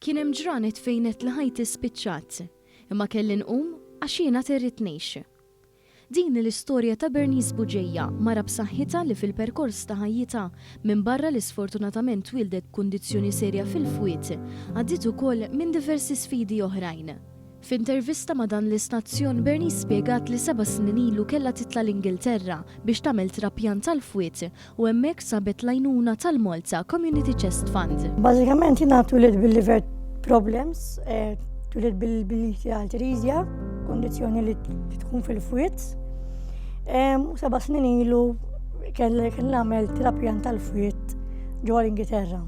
Kien hemm ġranet fejn għedt li ħajti spiċċat, imma kelli nqum għax jien għad irrid ngħix. Din hi l-istorja ta' Bernice Bugeja, mara b'saħħitha li fil-perkors ta' ħajjitha, minbarra li sfortunatament twieldet b'kundizzjoni serja fil-fwied, għaddiet ukoll minn diversi sfidi oħrajn. F'intervista ma' dan l-istazzjon, Bernice spjegat li seba' snin ilu kellha titla' l-Ingilterra biex tagħmel trapjant tal-fwied u hemmhekk sabet l-għajnuna tal-Malta Community Chest Fund. Bażikament jiena twilidt bil-liver problems, twilidt bil-liver atresia, kundizzjoni li tkun fil-fwied. U seba' snin ilu kelli nagħmel trapjant tal-fwied ġewwa l-Ingilterra.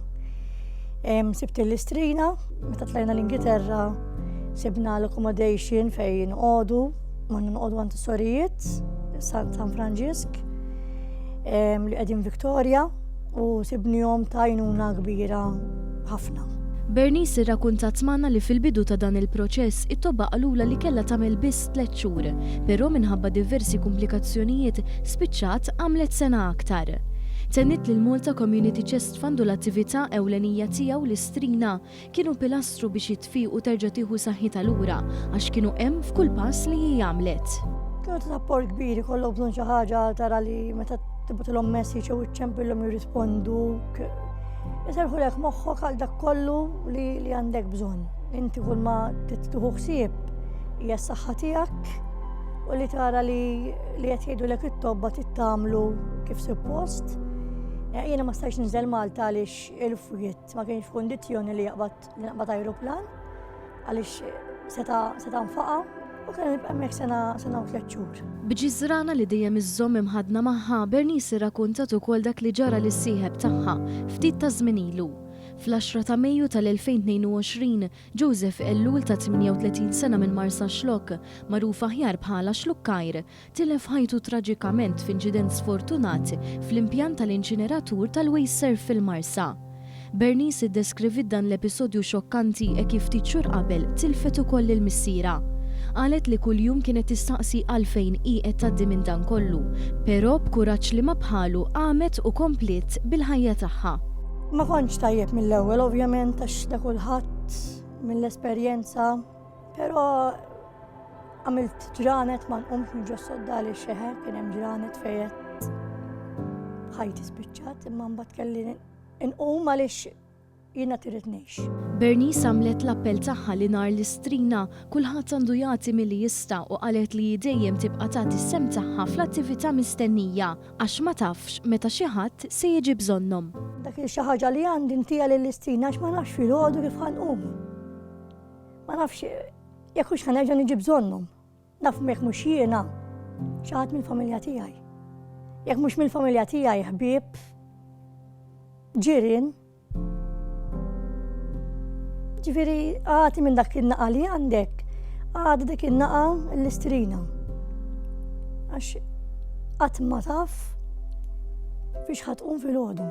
Sibt l-istrina, meta tlajna l-Ingilterra, sibna l-accommodation fejn noqogħdu, ma noqogħdu għand is-sorijiet, San Franġisk, li qegħdin Victoria u sibnihom ta' għajnuna kbira ħafna. Bernice irrakuntat magħna li fil-bidu ta' dan il-proċess it-tobba qalulha li kellha tagħmel biss tlett xhur, però minħabba diversi kumplikazzjonijiet spiċċat għamlet sena aktar. Tenniet li l-Malta Community Chest Fund u l-attività ewlenija tiegħu, l-Istrina, kienu pilastru biex hi tfiq u terġa' tieħu saħħitha lura għax kienu hemm f'kull pass li hi għamlet. Kienu ta' sapport kbir, ikollok bżonn xi ħaġa tara li meta tibgħatilhom message jew iċċempilhom jirrisponduk. Iserrħulek moħħok għal dak kollu li, li għandek bżonn. Inti kull ma tieħu ħsieb hija s-saħħa tiegħek u li tara li li qed jgħidulek it-tobba tittamlu kif suppost. Eh, jiena ma stajx ninżel Malta għaliex il-fwiet ma kienx f'kundizzjoni li jaqbad li naqbad ajruplan għaliex seta' seta' nfaqa' u kien nibqa' hemmhekk sena sena u tliet xhur. B'ġiżrana li dejjem iżżomm imħaddna magħha, Bernice irrakuntat ukoll dak li ġara lis-sieħeb tagħha ftit taż-żmien ilu. Fl-għaxra ta' Mejju tal-2022, Joseph Ellul ta' 38 sena minn Marsaxlokk, magħruf aħjar bħala Xlukkajr, tilef ħajtu traġikament f'inċident sfortunat fl-impjant tal-inċineratur tal-Wasteserv fil-Marsa. Bernice iddeskriviet dan l-episodju xokkanti hekk kif ftit xhur qabel tilfet ukoll lil missierha. Qalet li kuljum kienet tistaqsi għalfejn hi qed tgħaddi minn dan kollu, però b'kuraġġ li ma bħalu qamet u kompliet bil-ħajja tagħha. Ma kontx tajjeb mill-ewwel ovvjament għax da kulħadd mill-esperjenza, però għamilt ġranet ma nqumx minn ġos-sodda għaliex eħe kien hemm ġranet fejn ħajti spiċċat imma mbagħad kelli nqum għaliex Jiena trid ngħix. Bernice għamlet l-appell tagħha li nhar l-Istrina kulħadd għandu jagħti milli jista' u qalet li hi dejjem tibqa' tagħti s-sehem tagħha fl-attività mistennija għax ma tafx meta xi ħadd se jiġi bżonnhom. Dak il-xi ħaġa li għandi ntiha lill-Istrina għax ma nafx filgħodu kif ħa nqum. Ma nafx jekk hux ħa nerġa' niġi bżonnhom. Naf jekk mhux jiena, xi ħadd mill-familja tiegħi. Jekk mhux mill-familja tiegħi ħbieb, ġirien. Ġifieri agħti minn dak in-naqa li għandek, agħti dik in-naqa l-istrina. Għax qatt ma taf fiex ħa tqum filgħodu.